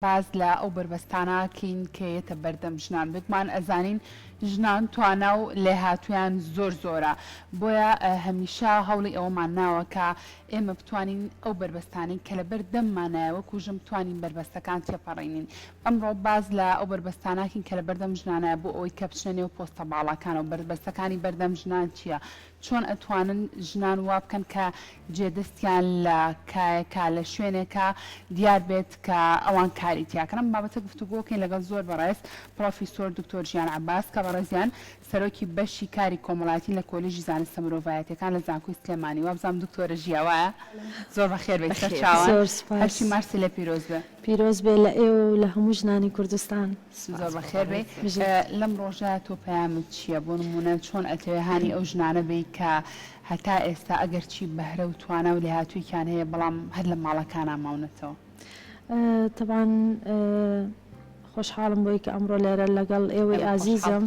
باس لە ئەو بەربەستانە کەین کە یەتە بەردەم ژنان، بێگومان ئەزانین ژنان توانا و لێهاتوویان زۆر زۆرە، بۆیە هەمیشە هەوڵی ئەوەمان ناوە کە ئێمە بتوانین ئەو بەربەستانەی کە لەبەر دەممانایە وەکو ژن بتوانین بەربەستەکان تێپەڕینین. ئەمڕۆ باس لە ئەو بەربەستاناکەین کە لەبەردەم ژنانایە بۆ ئەوەی کە بچنە نێو پۆستە باڵاکانەوە، بەربەستەکانی بەردەم ژنان چییە؟ چۆن ئەتوانن ژنان وا بکەن کە جێدەستیان لە کایەکا لە شوێنێکا دیار بێت کە ئەوان کاری تیا کەن؟ ئەم بابەتە گفتوگۆ کەین لەگەڵ زۆر بەڕێز پڕۆفیسۆر دکتۆر ژیان عەباس کە بەڕێزیان سەرۆکی بەشی کاری کۆمەڵایەتین لە کۆلێژی زانستە مرۆڤایەتیەکان لە زانکۆی سلێمانی وابزانم دکتۆرە ژیا وایە؟ زۆر بەخێر بێیت سەرچاوان زۆر سوپاس. هەشتی مارسی لێ پیرۆز بێ. پیرۆز بێ لە ئێوە و لە هەموو ژنانی کوردستان. زۆر بەخێر بێی. لەم ڕۆژە تۆ پەیامت چییە؟ بۆ نموونە چۆن ئەتەوێ هانی ئەو ژنانە بەی کە هەتا ئێستا ئەگەرچی بەهرە و توانا و لێهاتوویەکیان هەیە بەڵام هەر لە ماڵەکانا ماونەتەوە؟ تەبعەن خۆشحاڵم بۆی کە ئەمڕۆ لێرە لەگەڵ ئێوەی ئازیزم.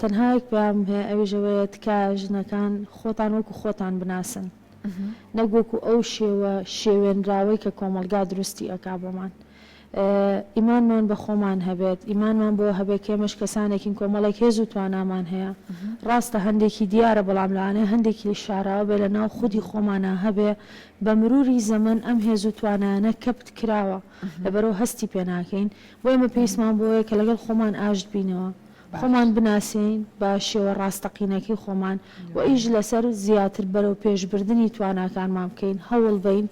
تەنها یەک پەیامم هەیە ئەویش ئەوەیە تکایە ژنەکان خۆتان وەکو خۆتان بناسن. نەک وەکو ئەو شێوە شێوێنراوەی کە کۆمەڵگا دروستی ئەکا بۆمان. ئیمانمان بە خۆمان هەبێت، ئیمانمان بەوە هەبێت کە ئێمەش کەسانێکین کۆمەڵێک هێز و توانامان هەیە، ڕاستە هەندێکی دیارە بەڵام لەوانەیە هەندێکی شاراوە بێ لە ناو خودی خۆمانا هەبێ، بە مروری زەمەن ئەم هێز و توانایانە کەپت کراوە لەبەرئەوە هەستی پێ ناکەین، بۆ ئێمە پێویستمان بەوەیە کە لەگەڵ خۆمان ئاشت بینەوە، خۆمان بناسین بە شێوە ڕاستەقینەکەی خۆمان و ئیش لەسەر زیاتر بەرەو پێشبردنی تواناکانمان بکەین، هەوڵ بەین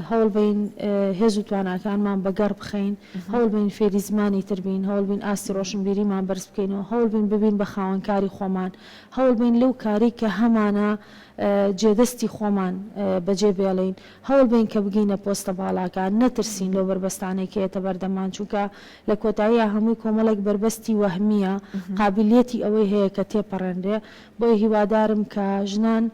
هەوڵ بەین هێز و تواناکانمان بەگەڕ بخەین، هەوڵ بەین فێری زمانی تر بین، هەوڵ بین ئاستی ڕۆشنبیریمان بەرز بکەینەوە، هەوڵ بین ببین بە خاوەنکاری خۆمان، هەوڵ بەین لەو کارەی کە هەمانە جێدەستی خۆمان بەجێ بێڵین، هەوڵ بەین کە بگەینە پۆستە باڵاکان، نەترسین لەو بەربەستانەی کە یەتە بەردەممان، چونکە لە کۆتاییا هەمووی کۆمەڵێک بەربەستی وەهمییە، قابیلیەتی ئەوەی هەیە کە تێپەڕێنرێ، بۆیە هیوادارم کە ژنان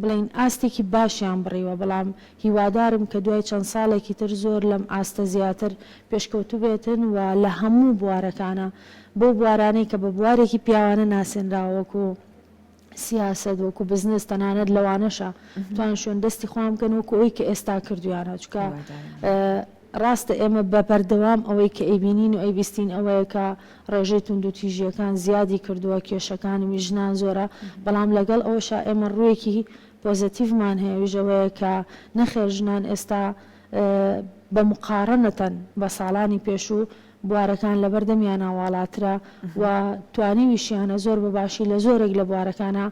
بڵێین ئاستێکی باشیان بڕیوە، بەڵام هیوادارم کە دوای چەند ساڵێکی تر زۆر لەم ئاستە زیاتر پێشکەوتووبێتن و لە هەموو بوارەکانا بەو بوارانەی کە بە بوارێکی پیاوانە ناسێنراوە وەکو سیاسەت وەکو بزنس تەنانەت لەوانەشە توان شوێن دەستی خۆیان بکەن وەکو ئەوی کە ئێستا کردویانە چونکە ڕاستە ئێمە بە بەردەوام ئەوەی کە ئەیبینین و ئەیبیستین ئەوەیە کە ڕێژەی توندوتیژییەکان زیادی کردووە کێشەکانی ژنان زۆرە بەڵام لەگەڵ ئەوەشا ئێمە ڕوویەکی پۆزەتیڤمان هەیە ئەویش ئەوەیە کە نەخێر ژنان ئێستا بە مقارەنەتەن بە ساڵانی پێشوو بوارەکان لەبەردەمیانا واڵاترە و توانیویشیانە زۆر بە باشی لە زۆرێک لە بوارەکانا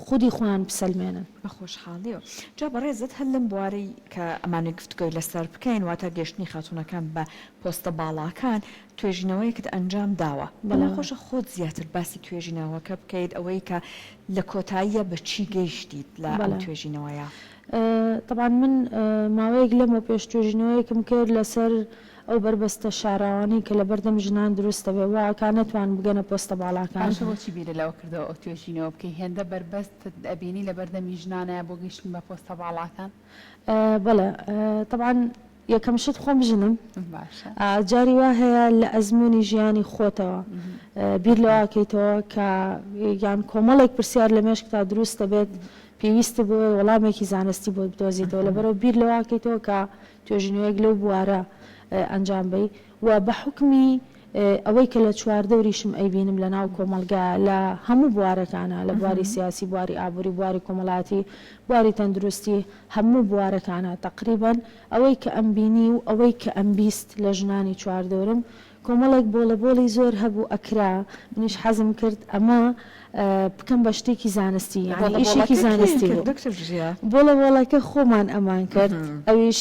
خودی خۆیان بسەلمێنن. بە خۆشحاڵیەوە. جا بەڕێزت هەر لەم بوارەی کە ئەمانەوێ گفتوگۆی لەسەر بکەین واتە گەیشتنی خاتوونەکان بە پۆستە باڵاکان توێژینەوەیەکت ئەنجام داوە. پێمان خۆشە خۆت زیاتر باسی توێژینەوەکە بکەیت ئەوەی کە لە کۆتاییا بە چی گەیشتیت لە ئەم توێژینەوەیە؟ تەبعەن من ماوەیەک لەمەو پێش توێژینەوەیەکم کرد لەسەر ئەو بەربەستە شاراوانەی کە لەبەردەم ژنان دروست دەبێت وا ئەکا نەتوان بگەنە پۆستە باڵاکان. باشە بۆچی بیرت لەوە کردەوە ئەو توێژینەوە بکەی هێندە بەربەستت ئەبینی لەبەردەمی ژنانایە بۆ گەیشتن بە پۆستە باڵاکان؟ بەڵێ تەبعەن یەکەم شت خۆم ژنم باشە. جاری وا هەیە لە ئەزموونی ژیانی خۆتەوە بیر لەوە ئەکەیتەوە کە یان کۆمەڵێک پرسیار لە مێشکتا دروست دەبێت پێویستت بەوەیە وەڵامێکی زانستی بۆت بدۆزیتەوە لەبەرئەوە بیر لەوە ئەکەیتەوە کە توێژینەوەیەک لەو بوارە ئەنجام بەی و بە حوکمی ئەوەی کە لە چواردەوریشم ئەیبینم لە ناو کۆمەڵگا لە هەموو بوارەکانا لە بواری سیاسی بواری ئابووری بواری کۆمەڵایەتی بواری تەندروستی هەموو بوارەکانا تەقریبەن ئەوەی کە ئەمبینی و ئەوەی کە ئەمبیست لە ژنانی چواردەورم کۆمەڵێک بۆڵەبۆڵی زۆر هەبوو ئەکرا منیش حەزم کرد ئەمە بکەم بە شتێکی زانستی یانی ئیشێکی زانستی بوو بۆڵەبۆڵەکە خۆمان ئەمان کرد ئەویش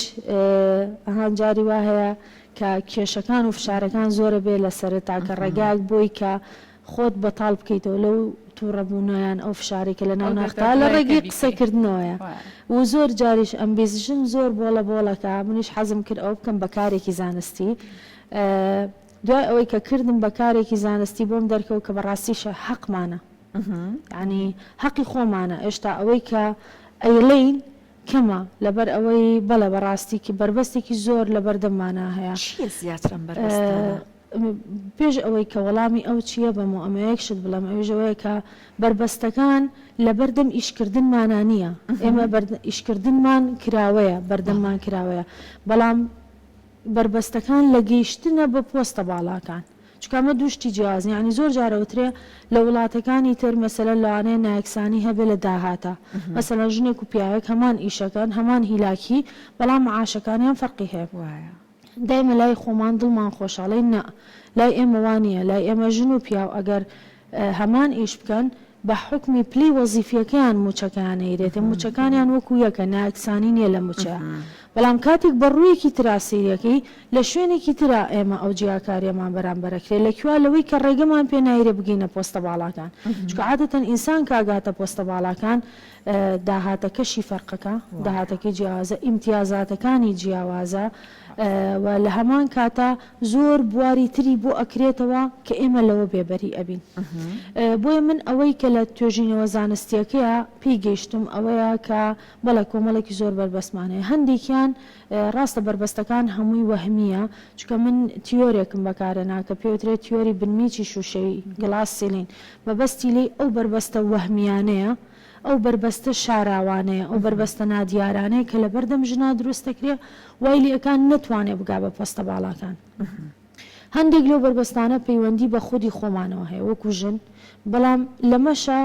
ئەها جاری وا هەیە کە کێشەکان و فشارەکان زۆرە بێ لەسەرت تاکە ڕێگایەک بۆی کە خۆت بەتاڵ بکەیتەوە لەو توڕەبوونە یان ئەو فشارەی کە لەناو ناختا لە ڕێگەی قسەکردنەوەیە و زۆر جاریش ئەمبیست ژن زۆر بۆڵە بۆڵەکە منیش حەزم کرد ئەوە بکەم بە کارێکی زانستی دوای ئەوەی کە کردم بە کارێکی زانستی بۆم دەرکەوت کە بەڕاستیشە حەقمانە یانی حەقی خۆمانە ئێشتا ئەوەی کە ئەیڵێین کەمە لەبەر ئەوەی بەڵێ بەڕاستی بەربەستێکی زۆر لەبەردەممانا هەیە. چییە زیاتر ئەم بەربەستانە؟ پێش ئەوەی کە وەڵامی ئەو چییە بەمەوە ئەمەوێ یەک شت بڵێم ئەویش ئەوەیە کە بەربەستەکان لەبەردەم ئیشکردنمانا نییە ئێمە ئیشکردنمان کراوەیە بەردەممان کراوەیە بەڵام بەربەستەکان لە گەیشتنە بە پۆستە باڵاکان چونکە ئەمە دوو شتی جیاوازن یانی زۆر جار ئەوترێ لە وڵاتەکانی تر مەسەلەن لەوانەیە نایەکسانی هەبێ لە داهاتا مەسەلەن ژنێک و پیاوێک هەمان ئیشەکەن هەمان هیلاکی بەڵام معاشەکانیان فەرقی هەیە وایە. دایمە لای خۆمان دڵمان خۆشە ئەڵێین نا لای ئێمە وا نییە لای ئێمە ژن و پیاو ئەگەر هەمان ئیش بکەن بە حوکمی پلەی وەزیفیەکەیان موچەکەیان ئەیرێتێ موچەکانیان وەکو یەکە نایەکسانی نیە لە موچەیا بەڵام کاتێک بە ڕوویەکی ترا سەیرەکەی لە شوێنێکی ترا ئێمە ئەو جیاکاریەمان بەرامبەر ئەکرێ لە کوێ لەوەی کە ڕێگەمان پێ نایرێ بگەینە پۆستە باڵاکان چونکە عادەتەن ئینسان کە ئەگاتە پۆستە باڵاکان داهاتەکەشی فەرقەکە داهاتەکەی جیاوازە ئیمتیازاتەکانی جیاوازە و لە هەمان کاتا زۆر بواری تری بۆ ئەکرێتەوە کە ئێمە لەوە بێبەری ئەبین. بۆیە من ئەوەی کە لە توێژینەوە زانستییەکەیا پێی گەیشتم ئەوەیە کە بەڵێ کۆمەڵێکی زۆر بەربەستمان هەیە. هەندێکیان ڕاستە بەربەستەکان هەمووی وەهمییە، چونکە من تیۆرێکم بەکارهێنا کە پێی وترێت تیۆری بنمیچی شووشەیی، Glass Ceiling، مەبەستی لێی ئەو بەربەستە وەهمییانەیە ئەو بەربەستە شاراوانەیە، ئەو بەربەستە نادیارانەیە کە لەبەردەم ژنا دروست دەکرێ، وای لێ ئەکا نەتوانێ بگا بە پۆستە باڵاکان. هەندێک لەو بەربەستانە پەیوەندی بە خودی خۆمانەوە هەیە وەکو ژن، بەڵام لەمەشا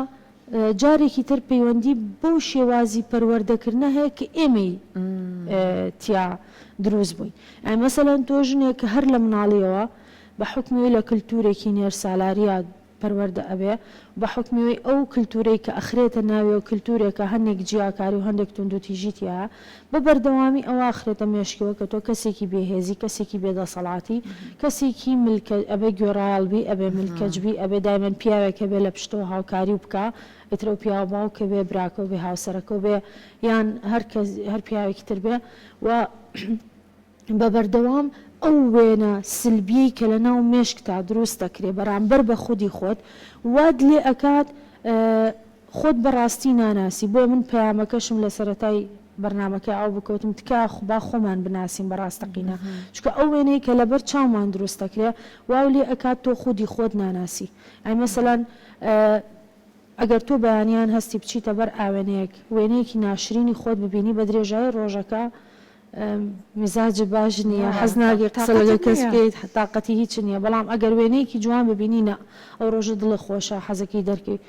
جارێکی تر پەیوەندی بەو شێوازی پەروەردەکردنە هەیە کە ئێمەی تیا دروست بووین. یانی مەسەلەن تۆ ژنێک کە هەر لە مناڵیەوە بە حوکمی ئەوەی لە کلتورێکی نێرسالارییا پەروەردە ئەبێ بە حوکمی ئەوەی ئەو کلتورەی کە ئەخرێتە ناویەوە کلتورێکە هەندێک جیاکاری و هەندێک توندوتیژی تیایە بە بەردەوامی ئەوە ئەخرێتە مێشکیەوە کە تۆ کەسێکی بێ هێزی کەسێکی بێ دەسەڵاتی کەسێکی ملکە ئەبێ گوێڕایەڵ بی ئەبێ ملکەچ بی ئەبێ دایمەن پیاوێک هەبێ لە پشتەوە هاوکاریو بکا ئیتر ئەو پیاوە باوکە بێ براکەو بێ هاوسەرەکەو بێ یان هەر کەس هەر پیاوێکی تر بێ و بە بەردەوام ئەو وێنە سلبیەی کە لە ناو مێشکتا دروست دەکرێ بەرامبەر بە خودی خۆت وات لێ ئەکات خۆت بە ڕاستی ناناسی بۆیە من پەیامەکەشم لە سەرەتای بەرنامەکەی ئەوە بوو کە وتم تکایە با خۆمان بناسین بە ڕاستەقینە چونکە ئەو وێنەی کە لەبەر چاومان دروست دەکرێ واو لێ ئەکات تۆ خودی خۆت ناناسی ئەی مەسەلەن ئەگەر تۆ بەیانیان هەستی بچیتە بەر ئاوێنەیەک وێنەیەکی ناشرینی خۆت ببینی بە درێژایی ڕۆژەکە میزاجت باش نییە حەز ناکەی قسە لەگەڵ کەس بکەیت تاقەتی هیچ نییە بەڵام ئەگەر وێنەیەکی جوان ببینی نا ئەو ڕۆژە دڵت خۆشە حەزەکەی دەرکەوی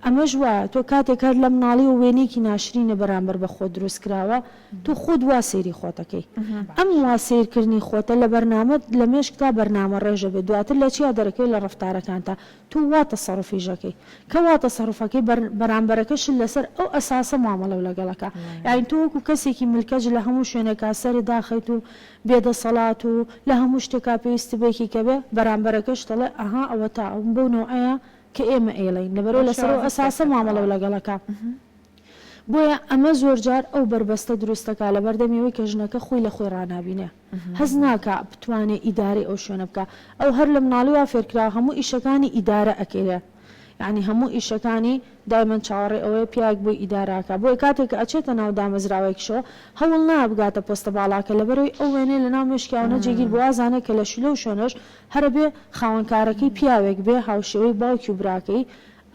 ئەمەش وایە تۆ کاتێک هەر لە مناڵیەوە وێنەیەکی ناشرینە بەرامبەر بە خۆت دروست کراوە تۆ خۆت وا سەیری خۆتەکەی ئەم وا سەیرکردنی خۆتە لە بەرنامەت لە مێشکتا بەرنامە ڕێژە بێت دواتر لە چیا دەرەکەوێت لە ڕەفتارەکانتا تۆ وا تەسەروفیش ئەکەی کە وا تەسەروفەکەی بەرامبەرەکەشت لەسەر ئەو ئەساسە مامەڵەو لەگەڵ ئەکا یانی تۆ وەکو کەسێکی ملکەچ لە هەموو شوێنێکا سەرت داخەیت و بێ دەسەڵات و لە هەموو شتێکا پێویستت بە یەکێکە بێ بەرامبەرەکەشت ئەڵێ ئەها ئەوەتا ئەو بەو نەوعەیە کە ئێمە ئەیڵێین لەبەرئەوە لەسەر ئەو ئەساسە مامەڵەو لەگەڵ ئەکا بۆیە ئەمە زۆرجار ئەو بەربەستە دروست دەکا لەبەردەمی ئەوەی کە ژنەکە خۆی لە خۆی ڕانابینێ. هەست ناکا بتوانێ ئیدارەی ئەو شوێنە بکا ئەو هەر لە مناڵی وا فێرکراوە هەموو ئیشەکانی ئیدارە ئەکەیە یانی هەموو ئیشەکانی دایمەن چاوەڕێی ئەوەیە پیاوێک بۆی ئیدارە ئەکا بۆیە کاتێک کە ئەچێتە ناو دامەزراوەیەکیشەوە هەوڵ نایا بگاتە پۆستە باڵاکە لەبەرئەوەی ئەو وێنەیە لەناو مێشکیاوە نەجێگیر بووە وازانێ کە لە لەو شوێنەش هەرەبێ خاوەنکارەکەی پیاوێک بێ هاوشێوەی باوکی و براکەی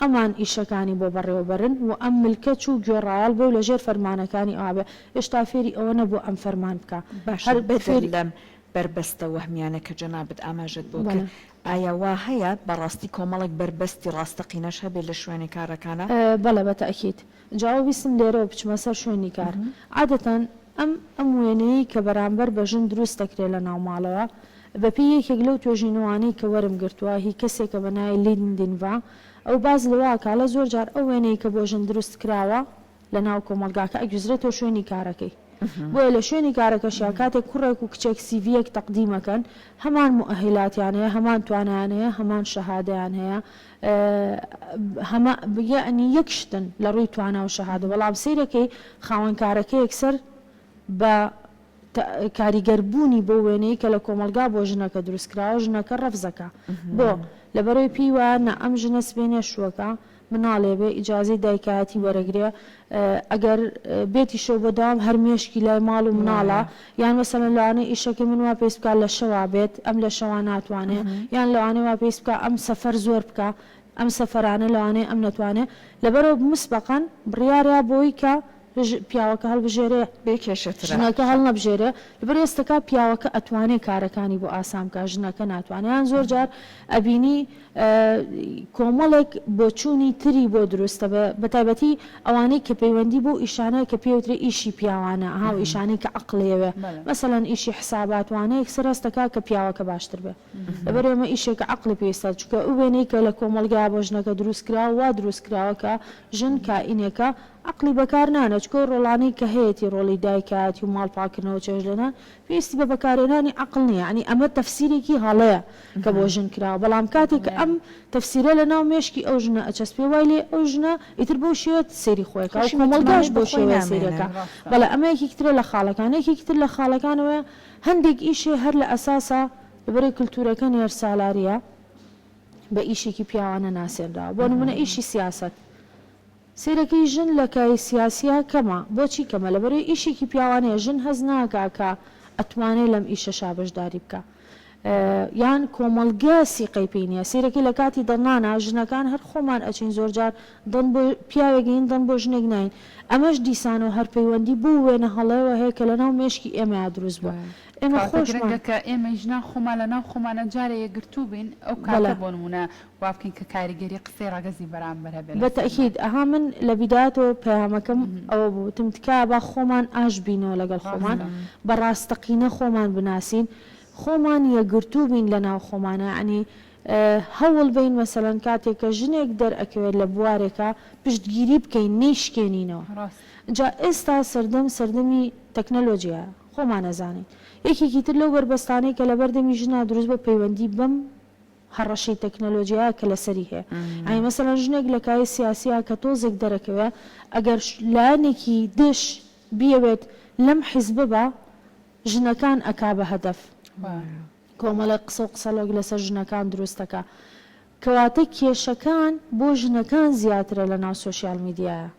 ئەمان ئیشەکانی بۆ بەڕێوە بەرن و ئەم ملکەچ و گوێڕایەڵ بێ و لە ژێر فەرمانەکانی ئەوا بێ، هێشتا فێری ئەوە نەبووە ئەم فەرمان بکا. باشە هەر بەدەر فێری. لەم بەربەستە وەهمیانە کە جەنابت ئاماژەت بۆ بەڵێ. کرد، ئایا وا هەیە بەڕاستی کۆمەڵێک بەربەستی ڕاستەقینەش هەبێ لە شوێنی کارەکانا؟ بەڵێ بە تەئکید. جا ئەوە ویستم لێرەوە بچمە سەر شوێنی کار. عادەتەن ئەم ئەم وێنەیەی کە بەرامبەر بە ژن دروست دەکرێ لە ناو ماڵەوە، بە پێی یەکێک لەو توێژینەوانەی کە وەرم گرتووە هی کەسێکە بە ناوی لین دینڤا، ئەو باس لەوە ئەکا ئەڵێ زۆر جار ئەو وێنەی کە بۆ ژن دروست کراوە لە ناو کۆمەڵگاکە ئەگوزرێتەوە شوێنی کارەکەی. بۆیە لە شوێنی کارەکەشیا کاتێک کوڕێک و کچێک سیڤییەک تەقدیم ئەکەن هەمان موئەهیلاتیان هەیە، هەمان توانایان هەیە، هەمان شەهادەیان هەیە، هەما یەعنی یەک شتن لە ڕووی توانا و شەهادە بەڵام سەیرەکەی خاوەن کارەکە یەکسەر بە کاریگەر بوونی بەو وێنەی کە لە کۆمەڵگا بۆ ژنەکە دروست کراوە ژنەکە ڕەفزەکا بۆ لەبەرئەوەی پێی وایە نا ئەم ژنە سبەینێ شووەکە. مناڵێ بێ ئیجازەی دایکایەتی وەرەگرێ ئەگەر بێتیشەوە بۆ دەوام هەر مێشکی لای ماڵ و مناڵە یان مەسەلەن لەوانەیە ئیشەکەی من وا پێویست بکا لە شەوا بێت ئەم لە شەوا ناتوانێ یان لەوانەیە وا پێویست بکا ئەم سەفەر زۆر بکا ئەم سەفەرانە لەوانەیە ئەم نەتوانێ لەبەرئەوە مسبەقەن بڕیارە بۆی کە پیاوەکە هەڵبژێرێ بێ کێشەترە. ژنەکە هەڵنەبژێرێ لەبەر ئێستەکا پیاوەکە ئەتوانێ کارەکانی بۆ ئاسان بکا ژنەکە ناتوانێ یان زۆر جار ئەبینی کۆمەڵێک بۆچوونی تری بۆ دروستە بە تایبەتی ئەوانەی کە پەیوەندی بەو ئیشانە کە پێوترێ ئیشی پیاوانە ها و ئیشانەی کە عەقڵی ئەوێ مەسەلەن ئیشی حسابات وانە یەکسەر هەست دەکا کە پیاوەکە باشتر بێ لەبەر ئێمە ئیشێکە عەقڵی پێویستە چونکە ئەو وێنەی کە لە کۆمەڵگا بۆ ژنەکە دروست کراوە وا دروست کراوە کە ژن کائینێکە عەقڵی بەکار نانە چونکە ئەو ڕۆڵانەی کە هەیەتی ڕۆڵی دایکایەتی و ماڵ پاککردنەوە و چێشتلێنان پێویستی بە بەکارهێنانی عەقڵ نییە یانی ئەمە تەفسیرێکی هەڵەیە کە بۆ ژن کراوە بەڵام کاتێک کە ئەم تەفسیرە لە ناو مێشکی ئەو ژنە ئەچەسپێ وای لێ ئەو ژنە ئیتر بەو شێوە سەیری خۆی ئەکا و خۆشی کۆمەڵگاش متمانەی بەو بە خۆی شێوەیە سەیری نامێنێ. ئەکا بەڵێ ئەمە یەکێکی ترە لە خاڵەکان یەکێکی تر لە خاڵەکانەوەیە هەندێک ئیش هەیە هەر لە ئەساسا لەبەرئەوەی کلتورەکە نێرسالارییە بە ئیشێکی پیاوانە ناسێنراوە بۆ نمونە ئیشی سیاسەت سەیرەکەی ژن لە کایەی سیاسیا کەمە، بۆچی کەمە؟ لەبەرئەوەی ئیشێکی پیاوانەیە، ژن هەست ناکا کە ئەتوانێ لەم ئیشەشا بەشداری بکا یان کۆمەڵگە سیقەی پێی نیە، سەیرەکەی لە کاتی دڵنانا ژنەکان هەر خۆمان ئەچین زۆرجار دڵ بۆ پیاوێک ئەین دڵ بۆ ژنێک ناین، ئەمەش دیسانەوە هەر پەیوەندی بەو وێنە هەڵەوە هەیە کە لەناو مێشکی ئێمەیا دروست بووە، ئێمە کەواتە خۆشمان. گرنگە کە ئێمەی ژنان خۆمان لەناو خۆمانا جارێ یەکگرتوو بین ئەو بەڵێ. کاتە بۆ نموونە وا بکەین کە کاریگەری قسەی ڕەگەزی بەرامبەر هەبێ بە لەسەرمان. تەئکید ئەها من لە بیدایەتەوە پەیامەکەم ئەوە بوو وتم تکایە با خۆمان ئاشت بینەوە لەگەڵ خۆمان ڕاستە. بە ڕاستەقینە خۆمان بناسین خۆمان یەکگرتوو بین لە ناو خۆمانا یەعنی هەوڵ بەین مەسەلەن کاتێک کە ژنێک دەرئەکەوێت لە بوارێکا پشتگیری بکەین نەیشکێنینەوە ڕاستە. جا ئێستا سەردەم سەردەمی تەکنەلۆجیایە خۆمان ئەزانین یەکێکی تر لەو بەربەستانەی کە لەبەردەمی ژنا دروست بووە پەیوەندی بەم هەڕەشەی تەکنەلۆجیایە کە لەسەری هەیە یانی مەسەلەن ژنێک لە کایەی سیاسیا کە تۆزێک دەرەکەوێ ئەگەر لایەنێکی دژ بیەوێت لەم حیزبە بە ژنەکان ئەکا بە هەدەف کۆمەڵێک قسە و قسەڵۆک لەسەر ژنەکان دروست ئەکا کەواتە کێشەکان بۆ ژنەکان زیاترە لە ناو سۆشیال میدیایە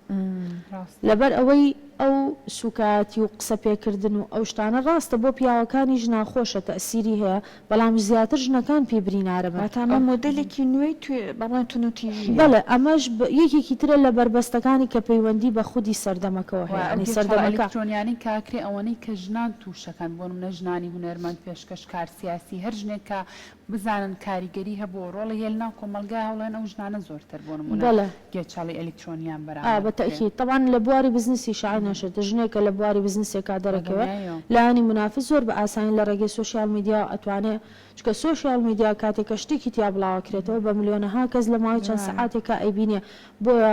لەبەر ئەوەی ئەو سوکایەتی و قسە پێکردن و ئەو شتانە ڕاستە بۆ پیاوەکانیش ناخۆشە تەئسیری هەیە بەڵام زیاتر ژنەکان پێی برینارەبن. واتە ئەمە مۆدێلێکی نوێی توێ با بڵێین توندوتیژییە. بەڵێ ئەمەش یەکێکی ترە لە بەربەستەکانی کە پەیوەندی بە خودی سەردەمەکەوە وە هەیە ئەو یانی گێچەڵە سەردەمەکە. ئەلیکترۆنیانەی کە ئەکرێ ئەوەنەی کە ژنان تووشەکەن بۆ نمونە ژنانی هونەرمەند پێشکەشکار سیاسی هەر ژنێک کە بزانن کاریگەری هەبووە و ڕۆڵی هەیە لەناو کۆمەڵگا هەوڵێن ئەو ژنانە زۆرتر بۆ نمونە بەڵێ. گێچەڵی ئەلیکترۆنیان ئا بەرامبەر بە بکرێ. تەئکید تەبعەن لە بواری بزنسیشا عەینەن شت ژنێک کە لە بواری بزنسێکا بە دەرەکەوێ دڵنیایەوە. لایەنی مونافس زۆر بە ئاسانی لە ڕێگەی سۆشیال میدیاوە ئەتوانێ چونکە سۆشیال میدیا کاتێک کە شتێکی تیا بڵاوەکرێتەوە بە ملیۆنەها کەس لە ماوەی چەند سەعاتێکا ئەیبینێ بۆیە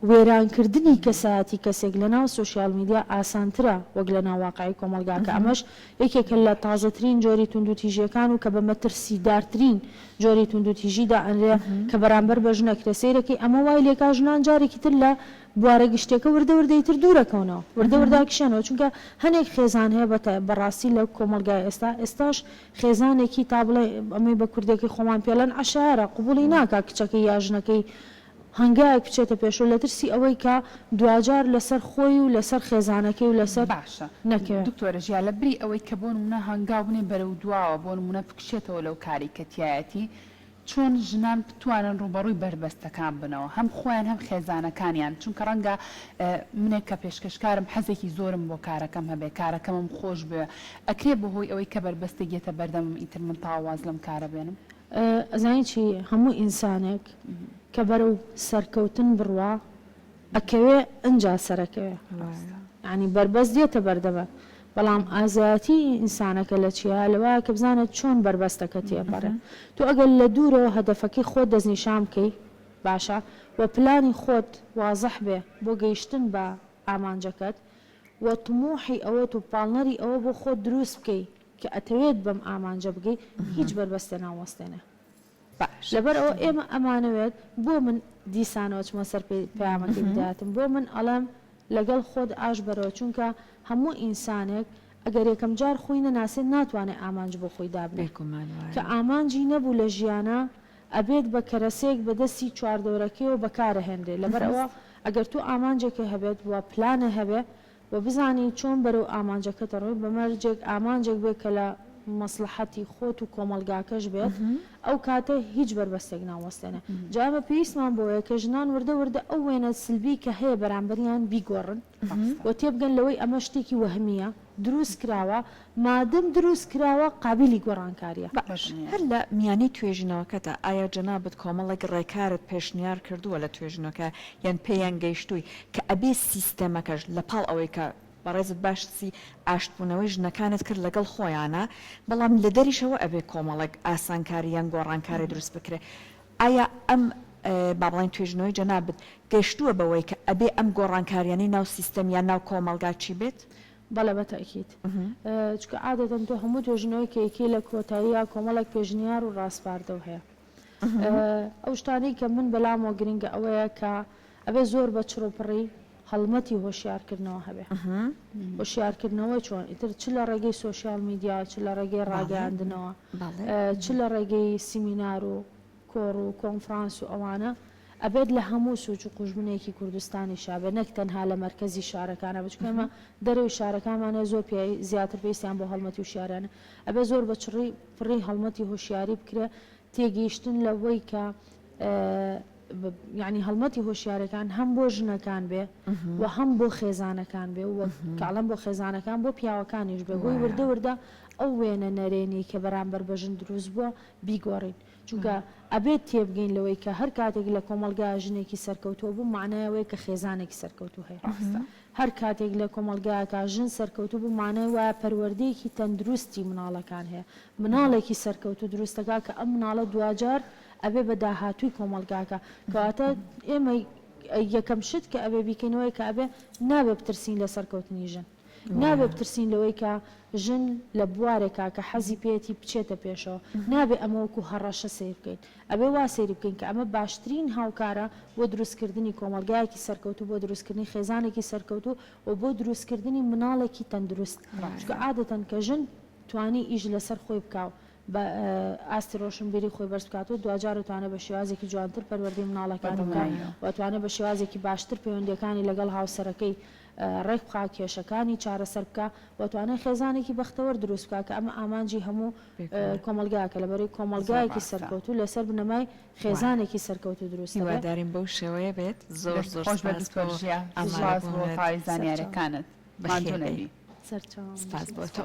وێرانکردنی کەسایەتی کەسێک لە ناو سۆشیال میدیا ئاسانترە وەک لە ناو واقعی کۆمەڵگا کە ئەمەش یەکێکە لە تازەترین جۆری توندوتیژیەکان و کە بە مەترسیدارترین جۆری توندوتیژی دائەنرێ کە بەرامبەر بە ژن ئەکرێ سەیرەکەی ئەمە وای لێکا ژنان جارێکی تر لە بوارە گشتیەکە وردە وردە ئیتر دوورەکەونەوە وردە وردە ئەکشێنەوە چونکە هەنێک خێزان هەیە بە بەڕاستی لە کۆمەڵگای ئێستا ئێستاش خێزانێکی تا بڵێ ئەمەی بە کوردیەکەی خۆمان پێڵێن عەشایەرە قبوڵی ناکا کچەکەی یا ژنەکەی هەنگاوێک بچێتە پێشەوە لە ترسی ئەوەی کە دواجار لەسەر خۆی و لەسەر خێزانەکەی و لەسەر باشە نەکەوێ. دکتۆرە ژیا لە بری ئەوەی کە بۆ نمونە هەنگاو بنێ بەرەو دواوە بۆ نمونە بکشێتەوە لەو کارەی کە تیایەتی چۆن ژنان بتوانن ڕووبەڕووی بەربەستەکان بنەوە هەم خۆیان هەم خێزانەکانیان چونکە ڕەنگە منێک کە پێشکەشکارم حەزێکی زۆرم بۆ کارەکەم هەبێ کارەکەمم خۆش بوێ ئەکرێ بەهۆی ئەوەی کە بەربەستێک یەتە بەردەمم ئیتر من تەواو واز لەم کارە بێنم؟ ئەزانی چی هەموو ئینسانێک کە بەرەو سەرکەوتن بڕوا ئەکەوێ ئنجا سەرەکەوێ یانی بەربەست دێتە بەردەمت بەڵام ئازایەتی ئینسانەکە لە چیایە لەوایە کە بزانێت چۆن بەربەستەکە تێپەڕێ تۆ ئەگەر لە دوورەوە هەدەفەکەی خۆت دەستنیشان بکەی باشە و پلانی خۆت وازح بێ بۆ گەیشتن بە ئامانجەکەت و تموحی ئەوەت و پاڵنەری ئەوە بۆ خۆت دروست بکەی کە ئەتەوێت بەم ئامانجە بگەی هیچ بەربەستێ ناوەستێنێ باشە لەبەر ئەوە ئێمە ئەمانەوێت بۆ من دیسانەوە چمە سەر پەیامەکەی بداتم بۆ من ئەڵێم لەگەڵ خۆت ئاش بەرەوە چونکە هەموو ئینسانێک ئەگەر یەکەم جار خۆی نەناسێت ناتوانێت ئامانج بۆ خۆی دابنێ بێگومان کە وایە. ئامانجی نەبوو لە ژیانا. ئەبێت بە کەرەسەیەک بە دەستی چواردەورەکەیەوە بەکارەهێنرێ لەبەر ئەوە ئەگەر تۆ ئامانجێکە هەبێت و پلانە هەبێ و بزانی چۆن بەرەو ئامانجەکەت ئەڕۆی بە مەرجێک ئامانجێک بێت کە لە مەسڵەحەتی خۆت و کۆمەڵگاکەش بێت ئەو کاتە هیچ بەربەستێک ناوەستێنێ جا ئێمە پێویستمان بەوەیە کە ژنان وردە وردە ئەو وێنە سلبی کە هەیە بەرامبەریان بیگۆڕن و تێبگەن لەوەی ئەمە شتێکی وەهمییە دروست کراوە مادەم دروست کراوە قابیلی گۆڕانکارییە. باش هەر لە میانەی توێژینەوەکەتا ئایا جەنابت کۆمەڵێک ڕێکارت پێشنیار کردووە لە توێژینەوەکە یان پێیان گەیشتووی کە ئەبێ سیستێمەکەش لە پاڵ ئەوەی کە بەڕێزت باسی ئاشتبوونەوەی ژنەکانت کرد لەگەڵ خۆیانا بەڵام لە دەریشەوە ئەبێ کۆمەڵێک ئاسانکاری یان گۆڕانکاری دروست بکرێ ئایا ئەم با بڵێین توێژینەوەی جەنابت گەیشتووە بەوەی کە ئەبێ ئەم گۆڕانکاریانەی ناو سیستەم یان ناو کۆمەڵگا چی بێت؟ بەڵێ بە تەئکید. چونکە عادەتەن تۆ هەموو توێژینەوەی کە ئەیکەی لە کۆتاییا کۆمەڵێک پێشنیار و ڕاسپاردەو هەیە. ئەو شتانەی کە من بەلامەوە گرنگە ئەوەیە کە ئەبێ زۆر بە چڕوپڕی هەڵمەتی هۆشیارکردنەوە هەبێ. هۆشیارکردنەوە چۆن؟ ئیتر چ لە ڕێگەی سۆشیال میدیا، چ لە ڕێگەی ڕاگەیاندنەوە، چ لە ڕێگەی سیمینار و کۆڕ و کۆنفرانس و ئەوانە، ئەبێت لە هەموو سوچ و قوژبنێکی کوردستانیشا بێت نەک تەنها لە مەرکەزی شارەکانا بێت چونکە ئێمە دەرەوەی شارەکانمان هەیە زۆر پیای زیاتر پێویستیان بۆ هەڵمەتی هوشیاریانە ئەبێت زۆر بە چڕی پڕی هەڵمەتی هۆشیاری بکرێ تێگەیشتن لەوەی کە یعنی هەڵمەتی هۆشیارەکان هەم بۆ ژنەکان بێ و هەم بۆ خێزانەکان بێ و کاڵم بۆ خێزانەکان بۆ پیاوەکانیش بێ بۆی وردە وردە ئەو وێنە نەرێنی کە بەرامبەر بە ژن دروست بووە بیگۆڕین چونکە ئەبێت تێبگەین لەوەی کە هەر کاتێک لە کۆمەڵگا ژنێکی سەرکەوتووە بوو مەعنای ئەوەیە کە خێزانێکی سەرکەوتوو هەیە. هەر کاتێک لە کۆمەڵگایەکا ژن سەرکەوتوو بوو مانای وایە پەروەردەیەکی تەندروستی مناڵەکان هەیە. مناڵێکی سەرکەوتوو دروست دەکات کە ئەم مناڵە دواجار ئەبێ بە داهاتووی کۆمەڵگاکە. کەواتە ئێمە یەکەم شت کە ئەبێ بیکەین ئەوەیە کە ئەبێ نابێ بترسین لە سەرکەوتنی ژن. نابێ بترسین لەوەی کە ژن لە بوارێکا کە حەزی پێیەتی بچێتە پێشەوە، نابێ ئەمە وەکو هەڕەشە سەیر بکەین، ئەبێ وا سەیری بکەین کە ئەمە باشترین هاوکارە بۆ دروستکردنی کۆمەڵگایەکی سەرکەوتوو، بۆ دروستکردنی خێزانێکی سەرکەوتوو و بۆ دروستکردنی مناڵێکی تەندروست، چونکە عادەتەن کە ژن توانی ئیش لەسەر خۆی بکا و بە ئاستی ڕۆشنبیری خۆی بەرز بکاتەوە، دواجار ئەتوانێت بە شێوازێکی جوانتر پەروەردەی مناڵەکانی بکا و ئەتوانێت بە شێوازێکی باشتر پەیوەندییەکانی لەگەڵ هاوسەرەکەی ڕێک بخا، کێشەکانی چارەسەر بکا و ئەتوانێت خێزانێکی بەختەوەر دروست بکا کە ئەمە ئامانجی هەموو کۆمەڵگایەکە، لەبەرەی کۆمەڵگایەکی سەرکەوتوو لەسەر بنەمای خێزانێکی سەرکەوتوو دروست دەبێت. هیوادارین بەو شێوەیە بێت. زۆر دەست زۆر خۆش بێت سپاس دکتۆر بۆ ژیا، سپاس بۆ ئامادەبوونت. تەواوی زانیارەکانت. بەخێر ماندوو بێی. نەبی. سەرچاوم سپاس بژیت. بۆ تۆ.